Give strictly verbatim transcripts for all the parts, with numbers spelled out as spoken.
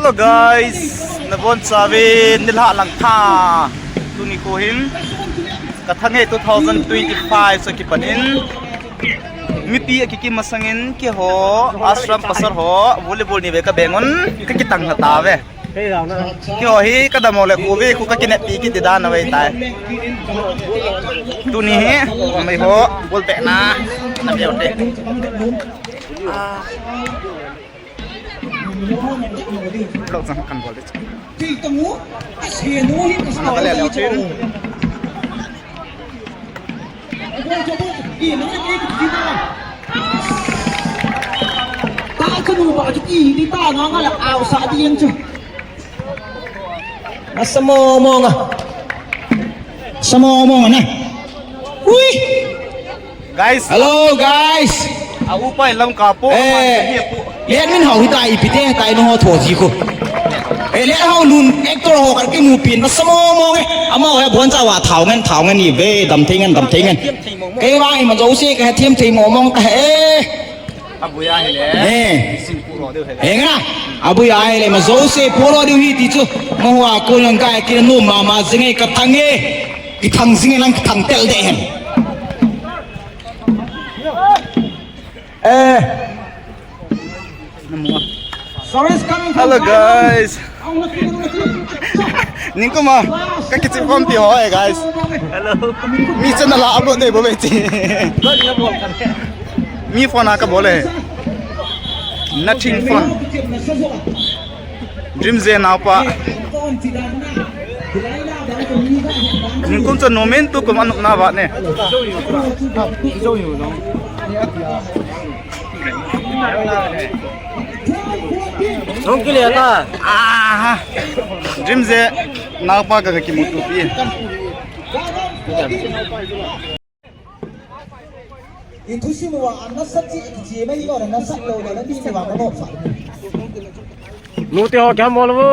Hello guys, nabonchauvin nilhah lang tha. Tuni kho hin Kathang e two thousand twenty-five chu kipan in mipi akikim masangin keiho ashram pasal ho volleyball nivei kabeng un kakitang lha tauve. Keiho hi kadam u le kho ve kho kakineppi kiti dan a vei tai. Tuni hi meiho ball behna na veu te. Lok jang kan bol de. Ana ka le le tin. Ta ka nu ba ju ti ni ta nga nga la au sa di yang chu. Asa mo mo nga. Asa mo mo nga na. Ui. Guys. Hello, guys. A upa in lam kapo. Eh. Let min hau hita ipi te, tai no ho tho ji ko. Eh, let hau lun actor ho kar ke mu pin, na samo mo nge. Ama ho ya bon cha wa thau ngen, thau ngen ni ve, dam thei ngen, dam thei ngen. Kei wa i ma jo se ka thiam thei mo mong ta he. Abuya hi le. Eh. Sing pu ro de he. Eh, nga. Abuya hi le ma jo se pu ro de hi ti chu. Ma hua ko yang kai ki no ma ma jing ka thang e. Ki thang jing lang ki thang tel de hen. Eh. Hello guys. Ningkuma, kakichim khompi ho e guys. Hello. Mi channel a upload nei bou ve ti. Mi phone a kabol e. Nothing phone. Dream je naopa. Ningkum chu nomin tukum anopna vat ne. Nung kile ta. Aha. Dream je naopa ka kimutupi. I thusim uva a nasat chi, chi mai lo na nasat lo na ni ni wa ko no fa. Nute ho kya mol vo.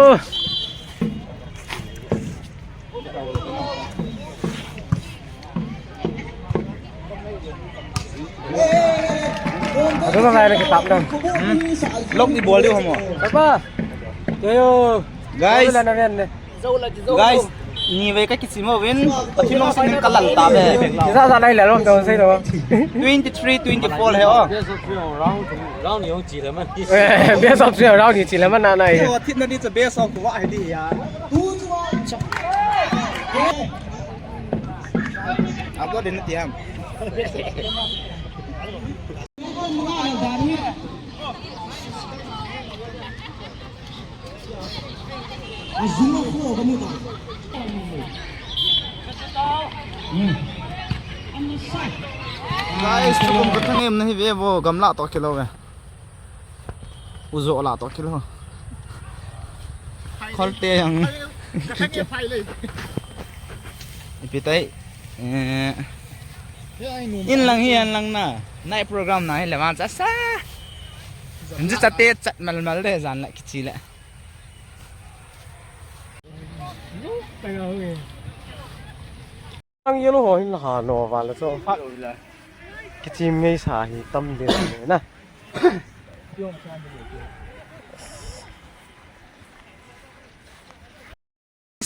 Adu na lai na kitap dam. Lok ni bol di ho mo. Papa. Tayo. Guys. Wala na ven ne. Guys, ni ve ka kichim uvin, Pathen lungset in ka lal tave. Kisa sa nai le lom dong sei lo. Twenty-three, twenty-four he o. Round, round ni hung chi le man. Eh, best of three round ni chi le man na nai. Yo, thit na ni cha best of wa he di ya. Upload din na tiam. Guys, tukum ka thangem na hi ve vo, gamla to kilo ve. Uzo la to kilo. Kholte yang. Ipi tai. Eh. In lang hi an lang na. Night program na hi le man cha sa. Nji cha te chat mal mal de jan la kichi le. Ang yellow ho hin ha no va la cho. Kichim ngei sa hi tam de na.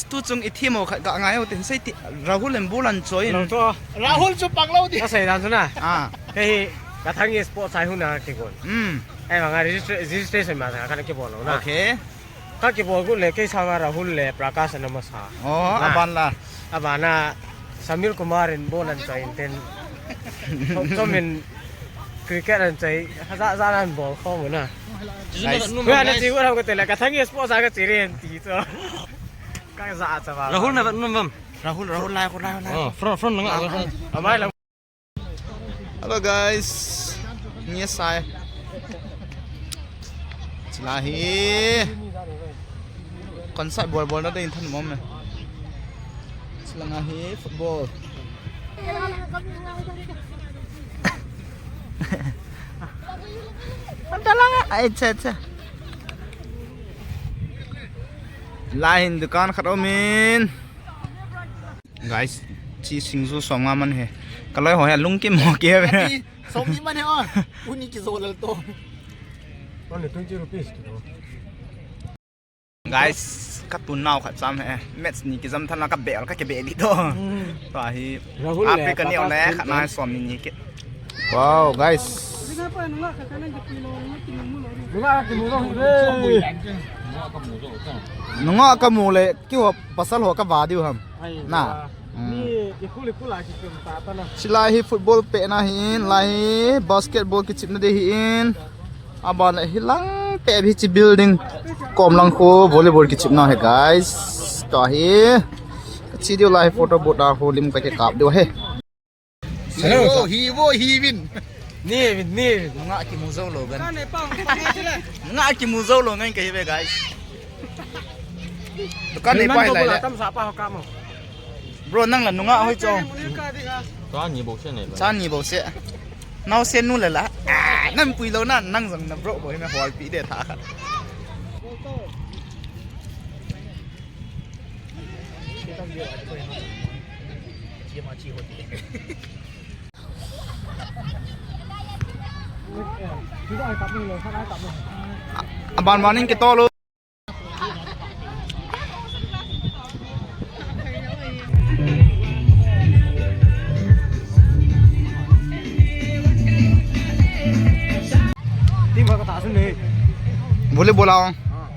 Tu chung i thimo khat ka ngai u tin sei ti Rahul and Bulan choi. Lo to. Rahul chu pang lo di. Ka sei dan chu na. Ah. Kei hi ka thang i sport sai hu na ki gon. Hmm. Ai ma nga registra-, registration ma ka na ki bol lo na. Okay. Ka kibol gu le, kei sanga Rahul le Prakash ana masa. Oh, na. Aban la. Aban a Samir Kumar in bol an choi in ten. Chom, chom in cricket an choi. Za, za an bol khom na. Nice. Kua na chi gu ram ka te le, ka thang i sport sa ka chi ren ti cho. Ka za cha ba. Rahul na vat num bam. Rahul, Rahul lai, Rahul lai. Oh, front, front na nga. Amai la. Hello guys. Ni sai. Chila hi. Concert bol bol na ding than mom me. Chila nga hi football. Ai cha cha. Lai hin dukan khat om in. Guys, chi singju som nga man he. Ka loi ho he lungkim mo ke ve. Som ni man he o. Uni ki zo lal to. Only twenty rupees. Guys, ka tun nau khat cham he. Match ni kijam than la ka bel ka ke bel di to. Hmm. To hi. Rahul le Africa ni ole Katas khat na som ni ni ke. Wow, guys. Nunga ka mu le. Nunga ka mu le. Ki ho pasal ho ka va diu ham. Ai, na. Wa. Hmm. Ni ikul ikul a kichum ta ta na. Chilai hi football pehna hi in, lai hi basketball kichepna ding hi in. Aban hi lang te hi chi building. Kom lang khu volleyball kichepna he guys. Ka hi. Ka chi diu lai photo booth a khu lim ka ke kap diu he. Hello. Hi wo hi win. Ni win, ni win. Nga ki mu zo lo gan. Nga ki mu zo lo ngan ka hi ve guys. Dukan nei pa hi lai le. Tam sa pa ho ka mo. Bro, nang la nunga hoi chong. Cha ni bo se ne. Cha ni bo se. Nau se nu le la. Ah, nang pui lo na, nang jong na bro bo hi me hol pi de tha kha. Aban ban in ke to lo. Team ha ka ta sun ne. Volleyball a ong. Ah.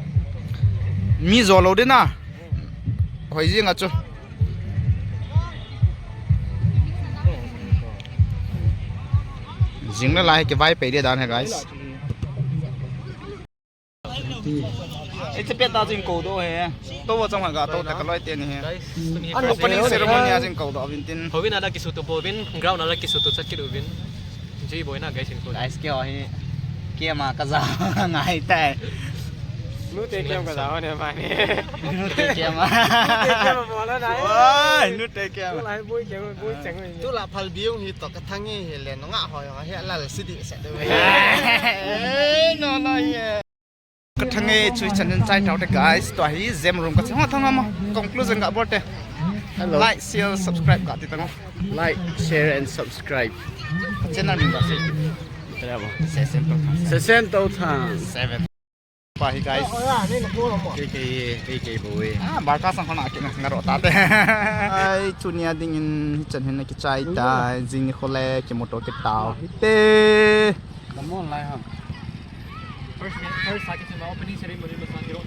Mi jo lo de na. Hoi jing a chu. Jing le lai ke vai pe de dan he guys. Ei, che pet ta jing ko do he. To wo chang ga to ta ka loi te ni he. An opening ceremony a jing ko do vin tin. Hovin ala kisutu bol vin, ground ala kisutu chat kit uvin. Jui boina guys in ko. Guys ke ho hi. Ke ma ka ja ngai tai. Nu te ke ka ja ne ma ne. Nu te ke ma. Nu te ke ma bola nai. Wai, nu te ke ma. Lai boi ke boi chang. Tu la phal biung hi to ka thang hi le no nga ho hi la si di se de. Eh, no no ye. Ka thang e, chui chan in chai tau te guys. Tua hi Zem Room ka chang thang ma. Conclusion ga bol te. Hello. Like, share, subscribe ga ti tang. Like, share and subscribe. Channel min ga se. Tere ba. Sesen to thang. Sesen to thang. Seven. Pa hi guys. Kei kei kei kei bo e. Ah, Barca sang khona ki na ngaro ta te. Ai, chunia ding in chan hin ki chai ta, jing ni khole ki motor ki tau. Te. Come on, lai ham. First, first, second, opening ceremony, mas na kiro.